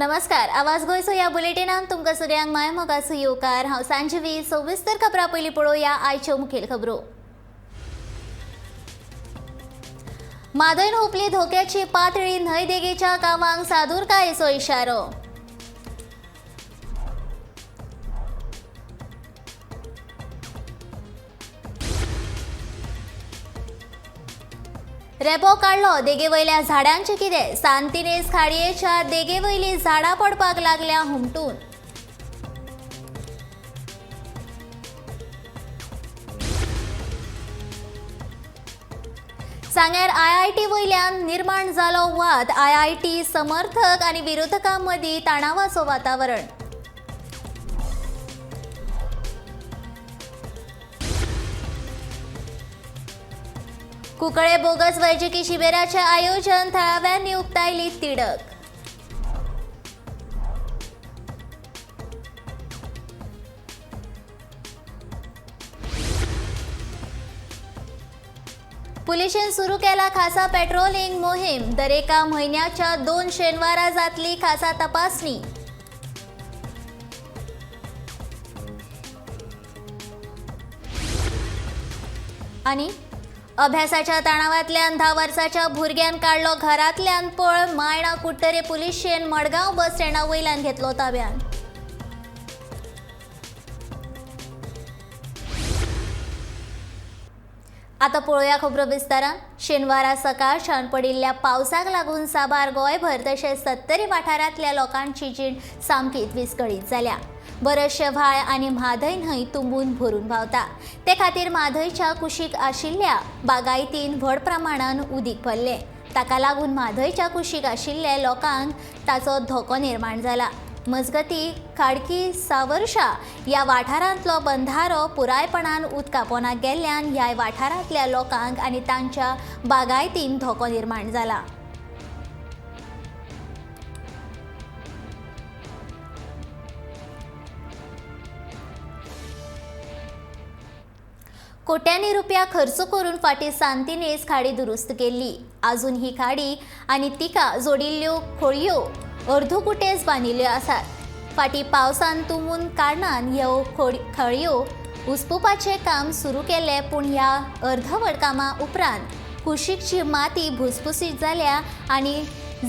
नमस्कार, आवाज गोंयचो ह्या बुलेटिनांत तुमकां सगळ्यांक मायमोगाचो येवकार. हांव सांजवी. सविस्तर खबरां पयलीं पळोवया आयच्यो मुखेल खबरो. म्हादयन हुपली धोक्याची पातळी, न्हंय देगेच्या गांवांक सादूरकायेचो इशारो. रेपो काडलो देगेवयल्या झाडांचें कितें? सांतिनेज खाडयेच्या देगेवयली झाडां पडपाक लागल्या हुमटून. सांग्यार आयआयटी वयल्यान निर्माण जालो वाद. आयआयटी समर्थक आनी विरोधकां मदीं तणावाचो वातावरण. कुंकळे बोगस वैजकी शिबिराचें आयोजन, थळाव्यांनी उक्तायली तिडक. पुलिशेन सुरू केला खासा पेट्रोलिंग मोहीम. दरेका म्हयन्याच्या 2 शेनवारा जातली खासा तपासणी. आनी अभ्यासाच्या ताणावांतल्यान 10 वर्साच्या भुरग्यान काडलो घरांतल्यान पळ. मायणा कुडटरे पुलिशेन मडगांव बस स्टँडा वयल्यान घेतलो ताब्यान. आतां पळोवया खबरो विस्तारान. शेनवारा सकाळच्यान पडिल्ल्या पावसाक लागून साबार गोंयभर तशेंच सत्तरी वाठारांतल्या लोकांची जीण सामकीच विस्कळीत जाल्या. बरेचशे व्हाळ आनी म्हादय न्हंय तुंबून भरून व्हांवता. ते खातीर म्हादयच्या कुशीक आशिल्ल्या बागायतीन व्हड प्रमाणान उदीक भरलें. ताका लागून म्हादयच्या कुशीक आशिल्ल्या लोकांक ताचो धोको निर्माण जाला. मजगती खाडकी सावर्शा ह्या वाठारांतलो बंधारो पुरायपणान उदका पोनाक गेल्ल्यान ह्या वाठारांतल्या लोकांक आनी तांच्या बागायतीन धोको निर्माण जाला. कोट्यांनी रुपया खर्च करून फाटीं सांतिनेज खाडी दुरुस्त केल्ली. अजून ही खाडी आनी तिका जोडिल्ल्यो खोळयो अर्दकुटेच बांदिल्ल्यो आसात. फाटीं पावसान तुंबून कारणान ह्यो खळयो उसपुपाचें काम सुरू केलें, पूण ह्या अर्दवट कामा उपरांत कुशीकची माती भुसभुसीत जाल्या आनी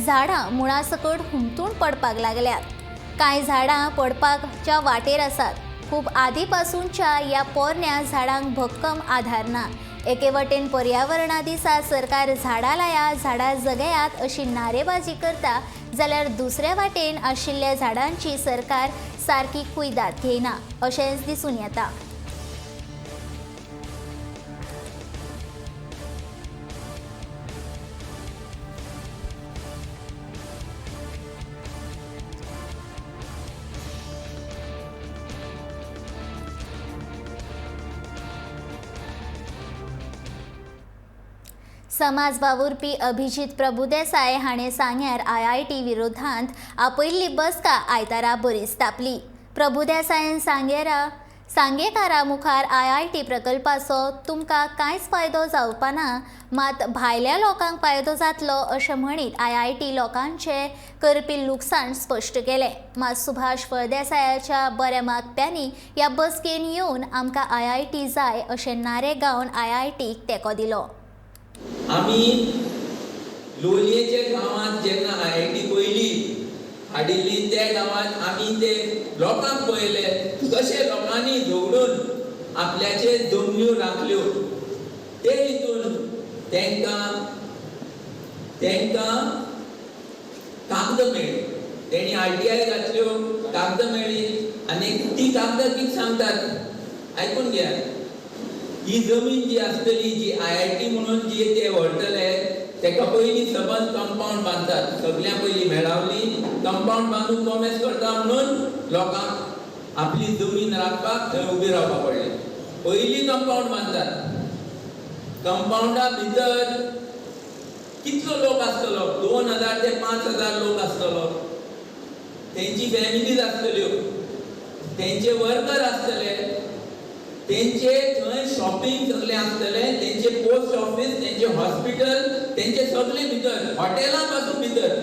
झाडां मुळा सकट हुमटून पडपाक लागल्यात. कांय झाडां पडपाच्या वाटेर आसात. खूब आदी पासूनच्या ह्या पोरण्या झाडांक भक्कम आधार ना. एके वटेन पर्यावरणा दिसा सरकार झाडां लाया, झाडां जगयात अशी नारेबाजी करता, जाल्यार दुसऱ्या वाटेन आशिल्ल्या झाडांची सरकार सारकी कुयदाद घेयना अशेंच दिसून येता. समाज वावुरपी अभिजीत प्रभुदेसाय हाणें सांग्यार आयआयटी विरोधांत आपयल्ली बसका आयतारा बरीच तापली. प्रभुदेसायन सांगेकारा मुखार आयआयटी प्रकल्पाचो तुमकां कांयच फायदो जावपा ना, मात भायल्या लोकांक फायदो जातलो अशें म्हणीत आयआयटी लोकांचें करपी लुकसाण स्पश्ट केलें. मात सुभाष फळदेसायाच्या बऱ्या मागप्यांनी ह्या बसकेन येवन आमकां आयआयटी जाय अशें नारे गावन आयआयटीक तेंको दिलो. आमी लोलयेच्या गांवांत जेन्ना आयआयटी पयली हाडिल्ली त्या गांवांत आमी ते लोकांक पळयले कशे लोकांनी झगडून आपल्याचे जमन्यो राखल्यो. ते हितून तेंकां तेंकां कागदां मेळ्ळी. तेणी आरटीआय घातल्यो, कागदां मेळ्ळी आनी ती कागदां कितें सांगतात आयकून घेयात. ही जमीन जी आसतली जी आयआयटी म्हणून जी ते व्हरतले तेका पयलीं सबंद कंपावंड बांदतात. सगळ्यां पयलीं मेळावली कंपावंड बांदून कॉमेस करता म्हणून लोकांक आपली जमीन राखपाक थंय उबी रावपाक पडलें. पयलीं कंपावंड बांदतात. कंपावंडा भितर कितलो लोक आसतलो? 2000 ते 5000 लोक आसतलो. तेंची फॅमिलीज आसतल्यो, तेंचे वर्कर आसतले, तेंचे थंय शॉपिंग सगळें आसतलें, तेंचे पोस्ट ऑफिस, तेंचे हॉस्पिटल, तेंचे सगळें भितर, हॉटेलां पासून भितर.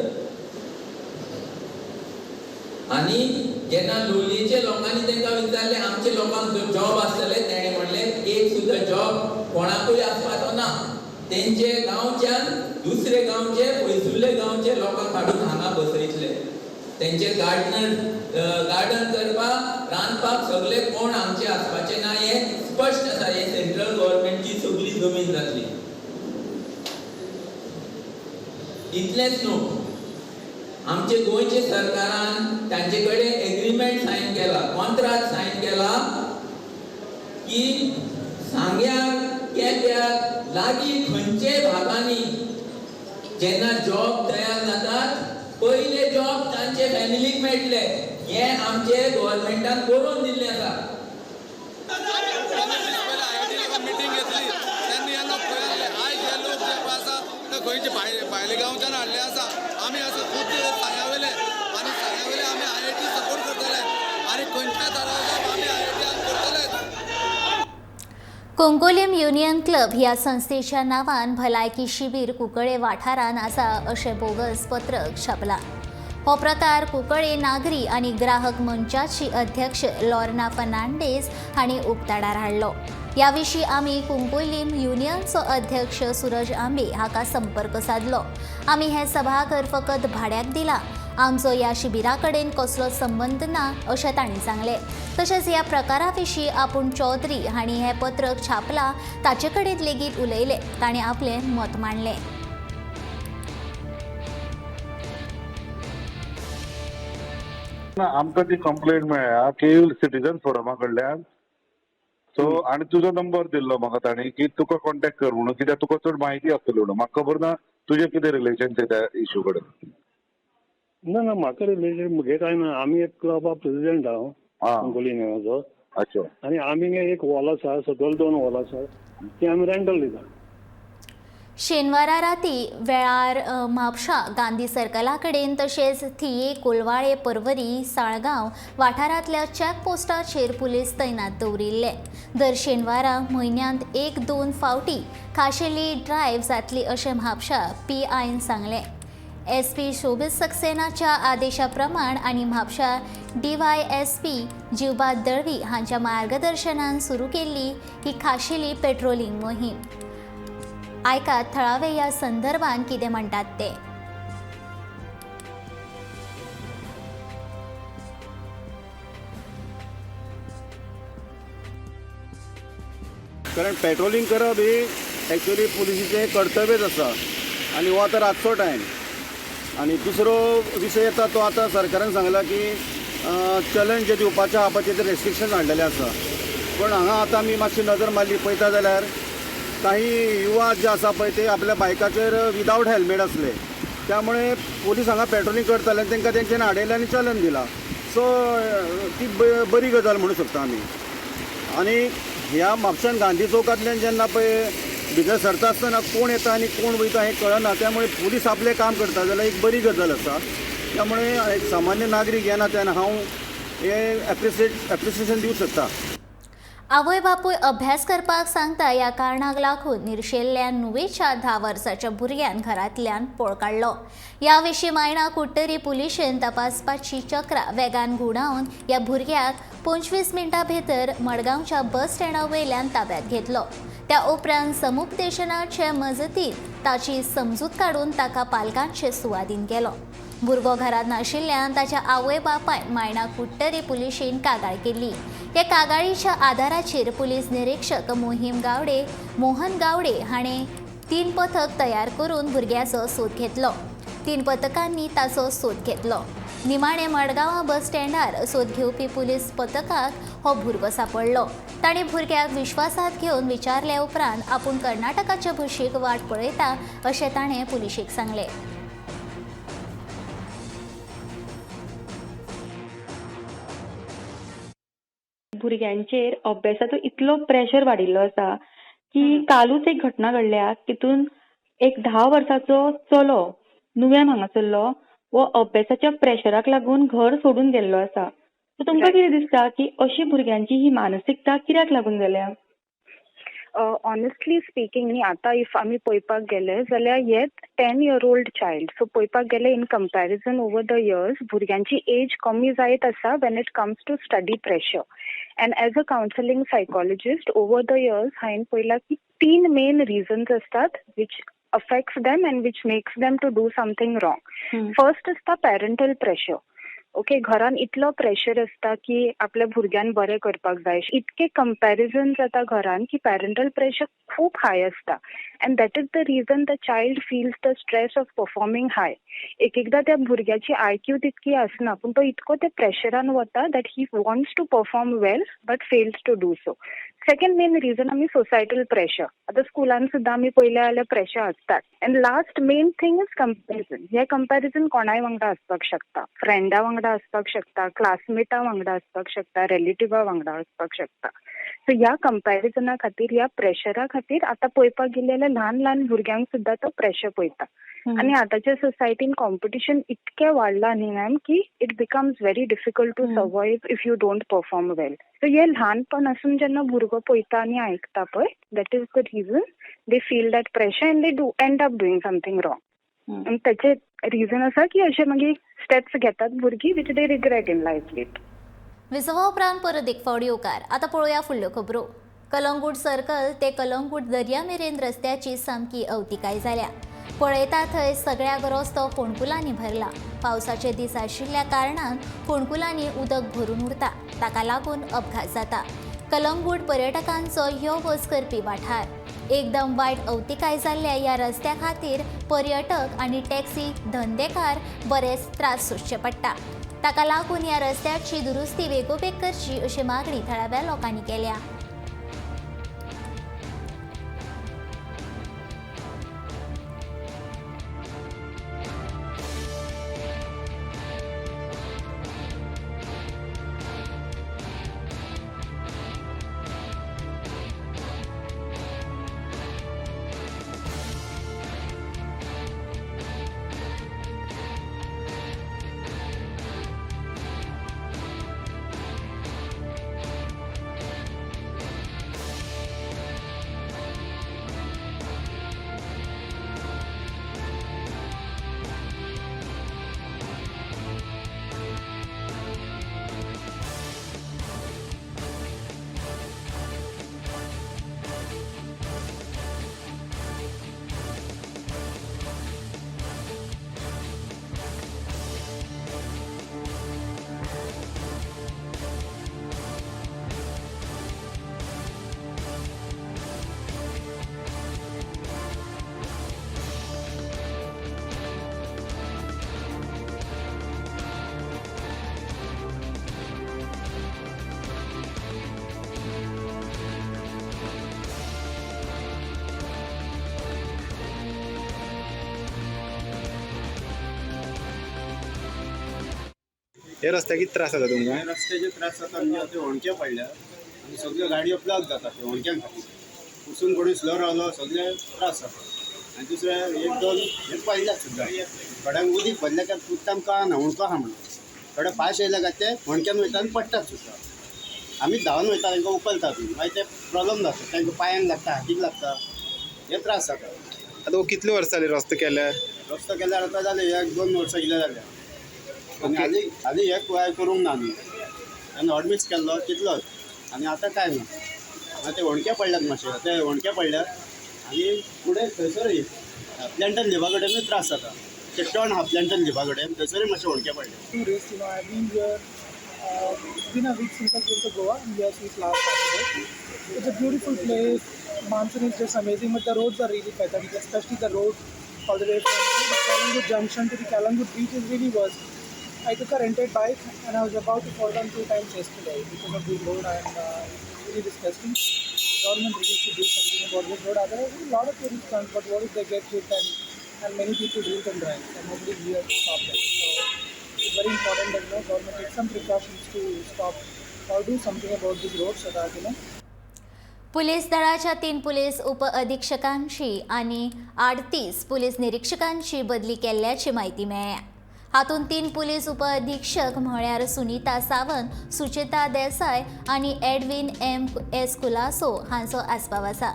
आनी जेन्ना लोलयेच्या लोकांनी तांकां विचारलें आमच्या लोकांक जॉब आसतले, तेणें म्हणलें एक सुद्दां जॉब कोणाकूय आसपाचो ना. तेंचे गांवच्यान दुसरे गांवचे पयसुल्ले गांवचे लोकांक हाडून हांगा बसयतले. तेंचे गार्डनर गार्डन करपाक, रांदपाक सगळे कोण आमचे आसपाचे ना, हें स्पश्ट आसा. हे सेंट्रल गव्हर्मेंटची सगळी जमीन जातली. इतलेंच न्हू, आमचे गोंयचे सरकारान तांचे कडेन एग्रीमेंट सायन केला, कॉन्ट्राक्ट सायन केला की सांग्यार केप्यार लागीं खंयचेय भागांनी जेन्ना जॉब तयार जातात पयले जॉब तांचे फॅमिलीक मेळटले, हें आमचे गव्हर्मेंटान बरोवन दिल्लें आसा. पयले आयआयटी मिटींग घेतली तेन्ना हे लोक खंय आसले? आयज हे लोक जे पळय आसा ते खंयचे भायले गांवच्यान हाडले आसा. आमी आसा खूब सांग्या वयले आनी सांग्या वयले आमी आयआयटी सपोर्ट करतले आनी खंयच्या तराचो आमी आयआयटी करतलेच. कोंकोलीम युनियन क्लब ह्या संस्थेच्या नांवान भलायकी शिबीर कुंकळे वाठारांत आसा अशें बोगस पत्रक छापलां. हो प्रकार कुंकळे नागरी आनी ग्राहक मंचाची अध्यक्ष लॉर्ना फर्नांडीस हांणी उक्ताडार हाडलो. ह्या विशीं आमी कुंकोलीम युनियनचो अध्यक्ष सुरज आंबे हाका संपर्क सादलो. आमी हें सभाघर फकत भाड्याक दिलां, आमचो ह्या शिबिरा कडेन कसलोच संबंद ना अशें तांणी सांगलें. तशेंच ह्या प्रकारा विशीं आपूण चौधरी हांणी हें पत्रक छापलां ताचे कडेन लेगीत उलयले. ताणें आपलें मत मांडलें. ना, आमकां ती कंप्लेन मेळ्ळ्या की सिटीजन फोरमा कडल्यान. सो आनी तुजो नंबर दिल्लो म्हाका तांणी की तुका कॉन्टेक्ट कर म्हणून, कित्याक तुका चड म्हायती आसतली म्हणून. म्हाका खबर ना तुजें कितें रिलेशन तें त्या इशू कडेन. ना ना, म्हाका रिलेटेड म्हगे कांय ना. आमी एक क्लबा प्रेसिडेंट हांव कुंकळ्ळी युनियनाचो. आनी आमी एक हॉल आसा, सकयल दोन हॉल आसा, ती आमी रेंटल दिता. शेनवारा राती वेळार म्हापशा गांधी सर्कला कडेन तशेंच थिये, कोलवाळे, पर्वरी, साळगांव वाठारांतल्या चॅकपोस्टाचेर पुलीस तैनात दवरिल्ले. दर शेनवारा म्हयन्यांत 1-2 फावटी खाशेली ड्रायव्ह जातली अशें म्हापशा पीआयन सांगलें. एसपी शोबीत सक्सेनाच्या आदेशा प्रमाण आनी म्हापशा डीवायएसपी जिवबा दळवी हांच्या मार्गदर्शनान सुरू केल्ली ही खाशेली पेट्रोलिंग मोहीम. आयकात थळावे ह्या संदर्भात कितें म्हणटात ते. कारण पेट्रोलिंग करप ही एक्चुअली पुलिसीचें कर्तव्यच आसा आनी हो आतां रातचो टायम. आनी दुसरो विशय येता तो आतां सरकारान सांगला की चलन जें दिवपाचें आहा पळय तेजेर रेस्ट्रिक्शन हाडलेलें आसा. पूण हांगा आतां आमी मातशी नदर मारली पळयता जाल्यार काही युवा जे आसा पळय ते आपल्या बायकाचेर विदावट हेल्मेट आसले, त्यामुळे पोलीस हांगा पेट्रोलिंग करताले आनी तांकां तेंच्यानी आडयलें आनी चलन दिलां. सो ती बरी गजाल म्हणूं शकता आमी. आनी ह्या म्हापशान गांधी चौकांतल्यान जेन्ना पळय भितर सरता आसतना कोण येता आनी कोण वयता हें कळना, त्यामुळे पुलीस आपलें काम करता जाल्यार एक बरी गजाल आसा. त्यामुळे एक सामान्य नागरीक ह्या नात्यान हांव हें एप्रिसिएशन दिवंक शकता. आवय बापूय अभ्यास करपाक सांगता ह्या कारणाक लागून निर्शेल्ल्या नुवेच्या 10 वर्साच्या भुरग्यान घरांतल्यान पळ काडलो. ह्या विशीं मायणा कुडटरी पुलिशेन तपासपाची चक्रां वेगान घुंवडावन ह्या भुरग्याक 25 मिनटां भितर मडगांवच्या बस स्टँडा वयल्यान ताब्यात घेतलो. त्या उपरांत समुपदेशनाचे मजतीन ताची समजूत काडून ताका पालकांचे सुवादीन केलो. भुरगो घरांत नाशिल्ल्यान ताच्या आवय बापायन मायणा कुडटरी पुलिशेन कागाळ केली. ह्या कागाळीच्या आदाराचेर पुलीस निरीक्षक मोहन गावडे हाणें 3 पथक तयार करून भुरग्याचो सोद घेतलो. 3 पथकांनी ताचो सोद घेतलो. निमाणे मडगांवां बस स्टँडार सोद घेवपी पुलीस पथकाक हो भुरगो सांपडलो. तांणी भुरग्याक विश्वासांत घेवन विचारले उपरांत आपूण कर्नाटकाच्या बशीक वाट पळयता अशें ताणें पुलिशेक सांगलें. भुरग्यांचेर अभ्यासाचो इतलो प्रेशर वाडिल्लो आसा की कालूच एक घटना घडल्या, तितून एक 10 वर्साचो चलो नुव्यान हांगासरलो हो अभ्यासाच्या प्रेशराक लागून घर सोडून गेल्लो आसा. सो तुमकां कितें दिसता की अशी भुरग्यांची ही मानसिकता कित्याक लागून जाल्या? ऑनेस्टली स्पिकींग न्ही, आतां if आमी पळोवपाक गेले जाल्यार हे 10 year old child, सो पळोवपाक गेले in comparison over the years भुरग्यांची एज कमी जायत आसा when it comes to study pressure. And as a counselling psychologist over the years हांवें पळयलां की तीन मेन रिजन्स आसतात which affects them and which makes them to do something wrong. First आसता पॅरंटल प्रेशर, ओके. घरान इतलो pressure आसता की आपल्या भुरग्यान बरें करपाक जाय, इतके कंपॅरिजन जाता घरान की पॅरंटल प्रेशर खूब हाय आसता and that is the reason the child feels the stress of performing high. एक एकदां त्या भुरग्याची आयक्यू तितकी आसना, पूण तो इतको त्या प्रेशरान वता that he wants to perform well but fails to do so. Second main reason आमी सोसायटल प्रेशर. आतां स्कुलान सुद्दां आमी पळयलें जाल्यार प्रेशर आसतात. And last main thing is comparison. हें कंपॅरिजन कोणाय वांगडा आसपाक शकता, फ्रेंडा वांगडा आसपाक शकता, क्लासमेटा वांगडा आसपाक शकता, रिलेटिवा वांगडा आसपाक शकता. सो ह्या कंपॅरिजना खातीर, ह्या प्रेशरा खातीर आतां पळोवपाक गेलें जाल्यार ल्हान ल्हान भुरग्यांक सुद्दां तो प्रेशर पळयता. आनी आतांच्या सोसायटीन कॉम्पिटिशन इतकें वाडलां न्ही मॅम, की it becomes very difficult to survive if you don't perform well. So हे ल्हानपणासून जेन्ना भुरगो पळयता आनी आयकता पळय, that is the reason they feel that pressure and they do end up doing something wrong. आनी ताचे रिजन आसा की अशे मागीर स्टेप्स घेतात भुरगीं which they regret in life later. विसवा उपरांत परत एक फावट येवकार. आतां पळोवया फुडल्यो खबरो. कलंगूट सर्कल ते कलंगूट दर्या मेरेन रस्त्याची सामकी अवतिकाय जाल्या. पळयता थंय सगळ्याक रस्तो फोंडकुलांनी भरला. पावसाचे दीस आशिल्ल्या कारणान फोंडकुलांनी उदक भरून उरता. ताका लागून अपघात जाता. कलंगूट पर्यटकांचो यो वच करपी वाठार. एकदम वायट अवतिकाय जाल्ल्या ह्या रस्त्या खातीर पर्यटक आनी टॅक्सी धंदेकार बरेच त्रास सोंसचे पडटा. ताका लागून ह्या रस्त्याची दुरुस्ती बेगोबेग करची अशी मागणी थळाव्या लोकांनी केल्या. हे रस्त्याक कितें त्रास जाता तुमकां? हे रस्त्याचे त्रास जाता म्हणजे आतां होणके पडल्या आनी सगळ्यो गाडयो ब्लॉक जाता. ते होणक्यां खातीर वचून कोणी स्लो रावलो, सगळे त्रास जाता. आनी दुसरें एक दोन हे पडल्यात सुद्दां. थोड्यांक उदीक भरलें काय उदकान कळना हुणको आहा म्हणून. थोडे फास्ट येयले काय ते होणक्यान वयता आनी पडटात सुद्दां. आमी धांवन वयता, तांकां उखलतात, मागीर ते प्रोब्लम जाता, तांकां पांयांक लागता, हातीक लागता, हे त्रास जाता. आतां हो कितले वर्सां जाली रस्तो केल्यार? रस्तो केल्यार आतां जालें एक दोन वर्सां कितें जाल्या. आनी हालीं हालीं हे काय करूंक ना न्ही, आनी हॉटमिक्स केल्लो तितलोच, आनी आतां कांय ना. आतां ते होणके पडल्यात मातशे, ते होणके पडल्यात आनी फुडें थंयसरूय प्लॅन्टन लिपा कडेनूय त्रास जाता. ते टर्न आहा प्लॅन्टन लिपा कडेन, थंयसरूय मातशे होणके पडले. Tourists, I've been here. It's been a week since I came to Goa. I'm here since last Saturday. It's a beautiful place. Monsoon is just amazing, but the roads are really pathetic, especially the road all the way from the Calangute junction to the Calangute beach is really worse. I took a rented bike and I was about to fall down two times yesterday because of this road, and it's really disgusting. Government really should do something about this road. Otherwise, a lot of tourists come, but what if they get hit and many people drink and drive and nobody is here to stop them. So it's very important that government take some precautions to stop or do something about this road so that. Police दळाच्या 3 police उपअधिक्षकांची आणि 38 police निरीक्षकांची बदली केल्ल्याची म्हायती मेळ्ळ्या. हातूंत 3 police उपअधिक्षक म्हळ्यार सुनीता सावंत, सुचेता देसाय आनी Edwin M S Colaco हांचो आस्पाव आसा.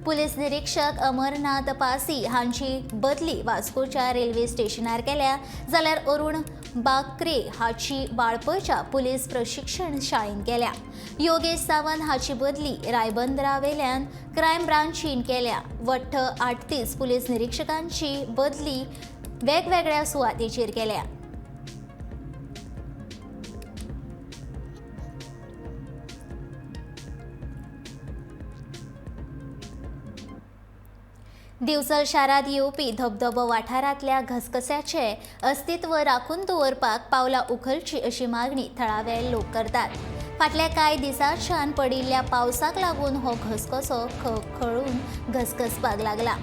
पुलीस निरीक्षक अमरनाथ पासी हांची बदली वास्कोच्या रेल्वे स्टेशनार केल्या, जाल्यार अरुण बाक्रे हाची वाळपयच्या पुलीस प्रशिक्षण शाळेंत केल्या. योगेश सावंत हाची बदली रायबंदरावेल्यान क्रायम ब्रांचीन केल्या. वट्ट 38 पुलीस निरीक्षकांची बदली वेगवेगळ्या सुवातेचेर केल्या. दिवचल शारांत येवपी धबधबो वाठारांतल्या घसघश्याचे अस्तित्व राखून दवरपाक पावलां उखलची अशी मागणी थळावे लोक करतात. फाटल्या कांय दिसांच्यान पडिल्ल्या पावसाक लागून हो घसघसो खळखळून घसघसपाक लागला.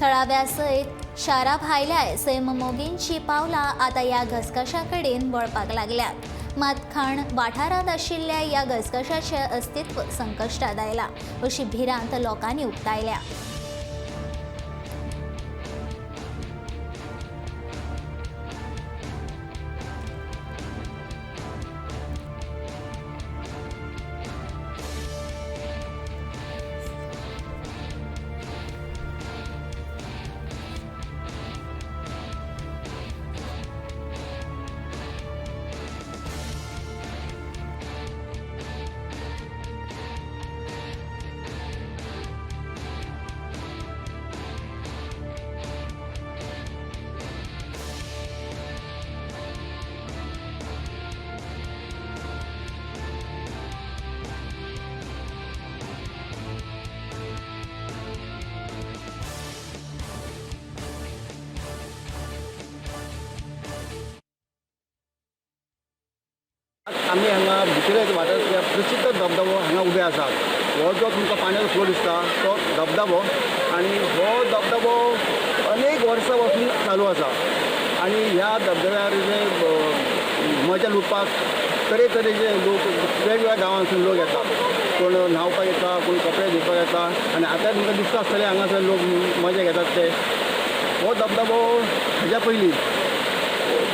थळाव्या सयत शारा भायल्या सैममोगींची पावलां आतां ह्या घसघश्या कडेन वळपाक लागल्यात. मात खाण वाठारांत आशिल्ल्या ह्या घसघश्याचें अस्तित्व संकश्टांत आयलां अशी भिरांत लोकांनी उक्तायल्या. आमी हांगा भितरल्या वाठारांतल्या प्रसिद्ध धबधबो हांगा उबे आसात. हो जो तुमकां पाण्याचो फ्लो दिसता तो धबधबो, आनी हो धबधबो अनेक वर्सां पासून चालू आसा. आनी ह्या धबधब्यार जे मजा लुटपाक तरेतरेचे लोक वेगवेगळ्या गांवांतसून लोक येतात. कोण न्हांवपाक येता, कोण कपडे धुवपाक येता, आनी आतां तुमकां दिसता आसतलें हांगासर लोक मजा घेतात ते. हो धबधबो हाज्या पयलीं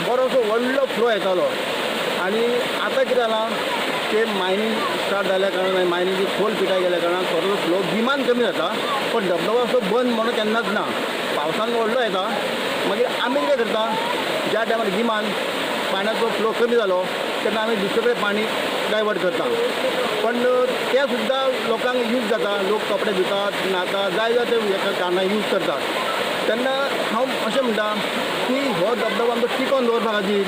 बरोसो व्हडलो फ्लो येतालो, आनी आतां कितें जालां ते मायनींग स्टार्ट जाल्या कारणान, मायनींगची खोल पिटाय गेल्या कारणान थोडो फ्लो गिमान कमी जाता, पण धबधबो असो बंद म्हणून केन्नाच ना. पावसान व्हडलो येता. मागीर आमी कितें करता, ज्या टायमार गिमान पाण्याचो फ्लो कमी जालो तेन्ना आमी दुसरे कडेन पाणी डायवर्ट करता, पण तें सुद्दां लोकांक यूज जाता. लोक कपडे धुतात, न्हाता, जाय जाय ते कारणां यूज करतात. तेन्ना हांव अशें म्हणटा की हो धबधबो आमचो टिकोवन दवरपा खातीर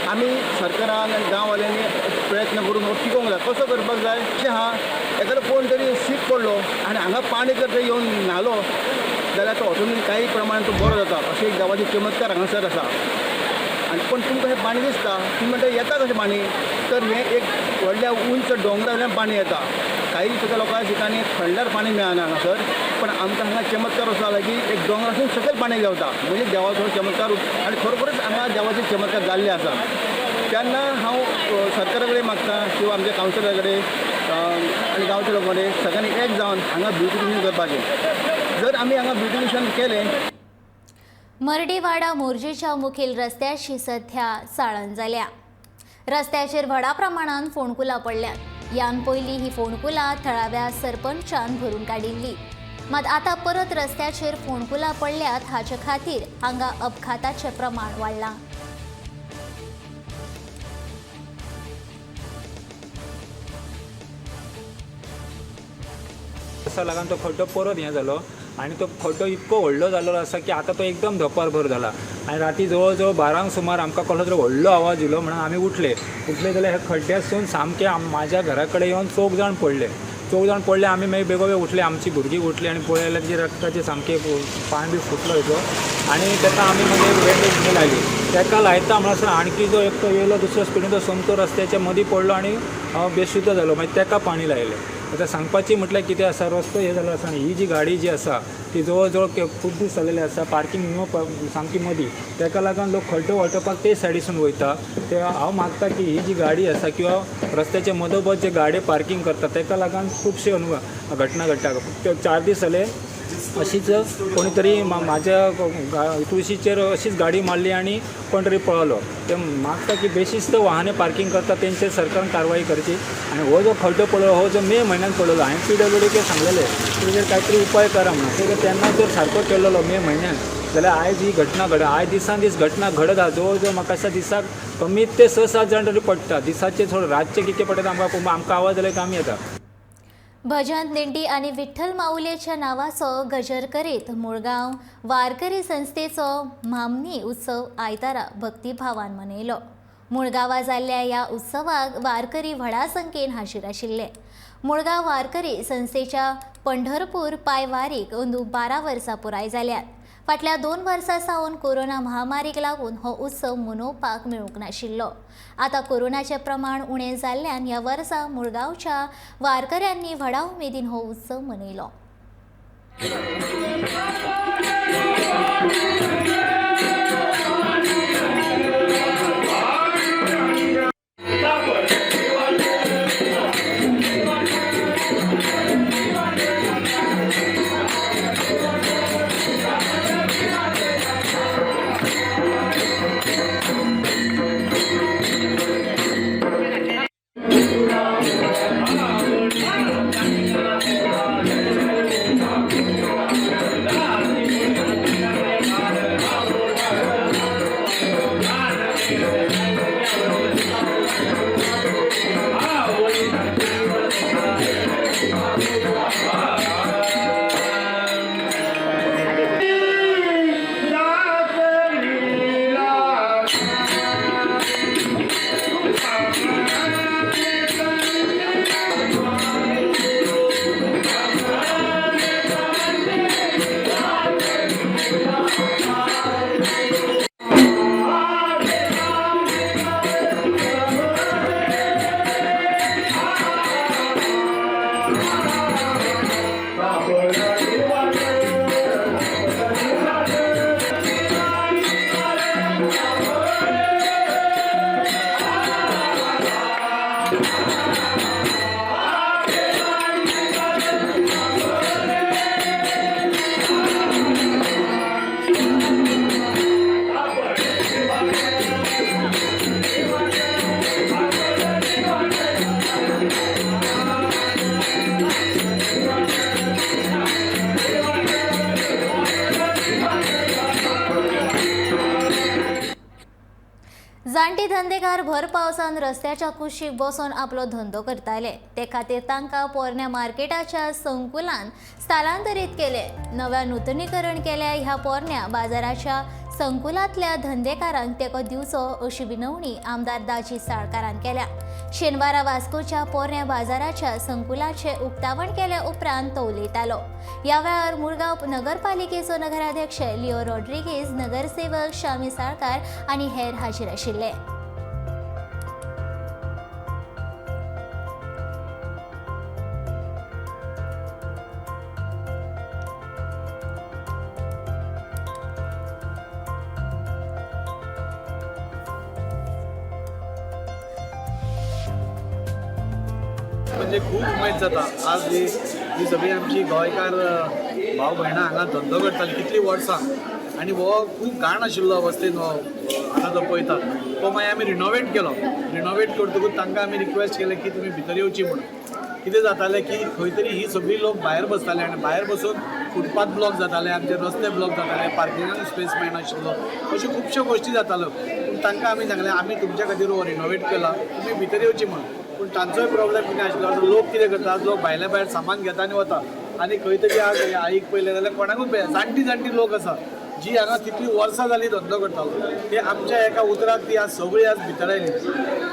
आमी सरकारान आनी गांववाल्यांनी प्रयत्न करून हो टिकोवंक जाय. कसो करपाक जाय अशें आहा, एखादो कोण तरी सीक पडलो आनी हांगा पाणी जर थंय येवन न्हालो जाल्यार तो ऑटोमॅटीक काही प्रमाणान तो बरो जाता. अशें एक देवाचे चमत्कार हांगासर आसा. आनी पण तुमकां हें पाणी दिसता, तुमी म्हणटा येता कशें पाणी, तर हें एक व्हडल्या उंच दोंगरा वयल्यान पाणी येता. काही सुद्दां लोकांक दिसांनी थंडार पाणी मेळना हांगासर, पण आमकां हांगा चमत्कार असो जाला की एक दोंगरासून सकयल पाणी देंवता, म्हणजे देवाचो चमत्कार. आनी खरोखरच हांगा देवाचे चमत्कार जाल्ले आसा. तेन्ना हांव सरकारा कडेन मागता किंवा आमच्या कावन्सिलरा कडेन आनी गांवच्या लोकां कडेन सगळ्यांनी एक जावन हांगा ब्युटिफिकेशन करपाचें. जर आमी हांगा ब्युटिफिकेशन केलें. मर्डीवाडा मोरजेच्या मुखेल रस्त्याची सध्या साळण जाल्या. रस्त्याचेर व्हडा प्रमाणान फोंडकुलां पडल्यात. यान पयलीं ही फोंडकुलां थळाव्या सरपंचान भरून काडिल्ली, मात आतां परत रस्त्याचेर फोंडकुलां पडल्यात. हाचे खातीर हांगा अपघाताचें प्रमाण वाडलां. लागून तो खड्डो परत हें जालो आनी तो खड्डो इतको व्हडलो जाल्लो आसा की आतां तो एकदम धोपार जाला. आनी राती जवळ जवळ 12 सुमार आमकां कसलो तरी व्हडलो आवाज येयलो म्हणून आमी उठले. उठले जाल्यार ह्या खड्ड्यासून सामके म्हाज्या घरा कडेन येवन 4 जाण पडले. 4 जाण पडले, आमी मागीर बेगोबेग उठले, आमची भुरगीं उठली आनी पळयलें जाल्यार तेजे रक्ताचे सामके पांय बी फुटलो हेजो. आनी तेका आमी मागीर बँडेज बी लायली. तेका लायता म्हणसर आणकी जो एकटो येयलो दुसऱ्या स्पिडीन, तो सोमतो रस्त्याच्या मदीं पडलो आनी बेशुद्ध जालो. मागीर तेका पाणी लायलें. आतां सांगपाची म्हटल्यार कितें आसा, रस्तो हे जाल्लो आसा आनी ही जी गाडी जी आसा ती जवळ जवळ खूब दीस जाल्लेली आसा पार्कींग न्हू सामकी मदीं, तेका लागून लोक खड्डो वाटोवपाक ते सायडीसून वयता. ते हांव मागता की ही जी गाडी आसा किंवा रस्त्याच्या मदोमद जे गाडी पार्कींग करता तेका लागून खुबशे घटना घडटा. 4 दीस जाले अशीच कोणी तरी म्हाज्या तुळशीचेर अशीच गाडी मारली आनी कोण तरी पळलो. ते मागता की बेशिस्त वाहनां पार्कींग करता तेंचेर सरकारान कारवाई करची. आनी हो जो खड्डो पडलो हो जो मे म्हयन्यान पडलेलो, हांवें PWD सांगलेलें तेजेर कांय तरी उपाय करा म्हणून. ते तेन्ना जर सारको केल्लो मे म्हयन्यान जाल्यार आयज ही घटना घड आयज दिसान दीस घटना घडत आसा. जवळ जवळ म्हाका दिसता दिसाक कमीत ते 6-7 जाण तरी पडटा. दिसाचे थोडे रातचे कितके पडटा आमकां आमकां आवाज जाल्यार आमी येता. भजन दिंडी आनी विठ्ठल माऊलेच्या नांवाचो गजर करीत मुळगांव वारकरी संस्थेचो म्हामनी उत्सव आयतारा भक्तिभावान मनयलो. मुळगांवा जाल्ल्या ह्या उत्सवाक वारकरी व्हडा संख्येन हाजीर आशिल्ले. मुळगांव वारकरी संस्थेच्या पंढरपूर पांयवारीक अंदू 12 वर्सां पुराय जाल्यात. फाटल्या 2 वर्सां सावन कोरोना महामारीक लागून हो उत्सव मनोवपाक मेळूंक नाशिल्लो. आतां कोरोनाचें प्रमाण उणें जाल्ल्यान ह्या वर्सा मुळगांवच्या वारकऱ्यांनी व्हडा उमेदीन हो उत्सव मनयलो. जाणटे धंदेकार भर पावसान रस्त्याच्या कुशीक बसून आपलो धंदो करताले. ते खातीर तांकां पोरण्या मार्केटाच्या संकुलान स्थलांतरीत केले. नव्या नुतनीकरण केल्या ह्या पोरण्या बाजाराच्या संकुलांतल्या धंदेकारांक तेंको दिवचो अशी विनवणी आमदार दाजी साळकारान केल्या. शेनवारा वास्कोच्या पोरण्या बाजाराच्या संकुलाचे उक्तावण केल्या उपरांत तो उलयतालो. ह्या वेळार मुरगांव नगरपालिकेचो नगराध्यक्ष लिओ रॉड्रिगेज, नगरसेवक शामी साळकार आनी हेर हाजीर आशिल्ले. म्हणजे खूब उमेद जाता आज ही सगळी आमची गोंयकार भाव भयणां हांगा धंदो करताली कितलीं वर्सां आनी हो खूब घाण आशिल्लो अवस्थेन हो आतां जो पळयता तो मागीर आमी रिनोवेट केलो. रिनोवेट करतकूच तांकां आमी रिक्वेस्ट केलें की तुमी भितर येवची म्हणून. कितें जातालें की खंय तरी ही सगळी लोक भायर बसताले आनी भायर बसून फुटपाथ ब्लॉक जाताले, आमचे रस्ते ब्लॉक जाताले, पार्किंगाक स्पेस मेळनाशिल्लो, अश्यो खुबश्यो गोश्टी जाताल्यो. पूण तांकां आमी सांगलें आमी तुमच्या खातीर हो रिनोवेट केला, तुमी भितर येवची म्हणून. पूण तांचोय प्रॉब्लेम कितें आशिल्लो, लोक कितें करतात, लोक भायल्या भायर सामान घेता आनी वता आनी खंय तरी आज आईक पळयलें जाल्यार कोणाकूच जाणटी जाणटी लोक आसा जी हांगा कितलीं वर्सां जालीं धंदो करतालो, ते आमच्या एका उतराक ती आज सगळी आज भितर आयली.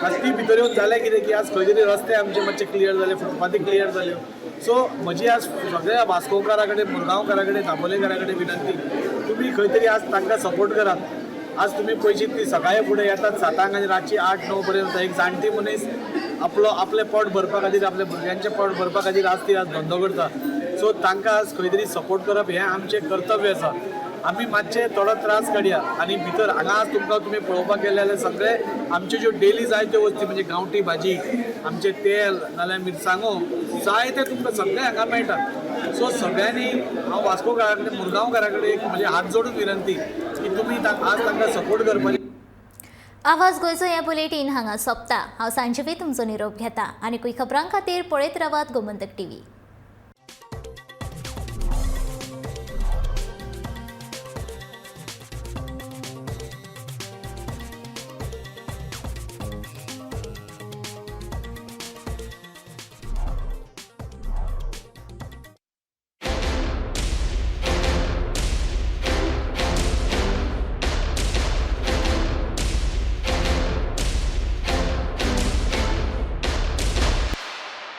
आज ती भितर येवन जालें कितें की आज खंय तरी रस्ते आमचे मातशे क्लियर जाले, फुटपाथी क्लियर जाल्यो. सो म्हजी आज सगळ्या वास्कोकारा कडेन, मुरगांवकारा कडेन, दाबोलेकारा कडेन विनंती, तुमी खंय तरी आज तांकां सपोर्ट करात. आज तुमी पळयशीत ती सकाळी फुडें येतात 7 आनी रातची 8-9 पर्यंत एक जाणटी मनीस आपलो आपलें पोट भरपा खातीर, आपल्या भुरग्यांचें पोट भरपा खातीर आज ती आज धंदो करता. सो तांकां आज खंय तरी सपोर्ट करप हें आमचें कर्तव्य आसा. आमी मातशे थोडो त्रास काडया आनी भितर हांगा आज तुमकां तुमी पळोवपाक गेले जाल्यार सगळे आमच्यो ज्यो डेली जाय त्यो वस्ती, म्हणजे गांवठी भाजी, आमचें तेल नाल्यार मिरसांगो, जाय तें तुमकां सगळें हांगा मेळटा. सो सगळ्यांनी हांव वास्कोकारा कडेन, मुरगांवकारा कडेन एक म्हणजे हात जोडून विनंती की तुमी आज तांकां सपोर्ट करपाची. आवाज गोंयचो हे बुलेटीन हांगा सोंपता. हांव सांजवी तुमचो निरोप घेता आनी खबरां खातीर पळयत रावात गोमंतक टीव्ही.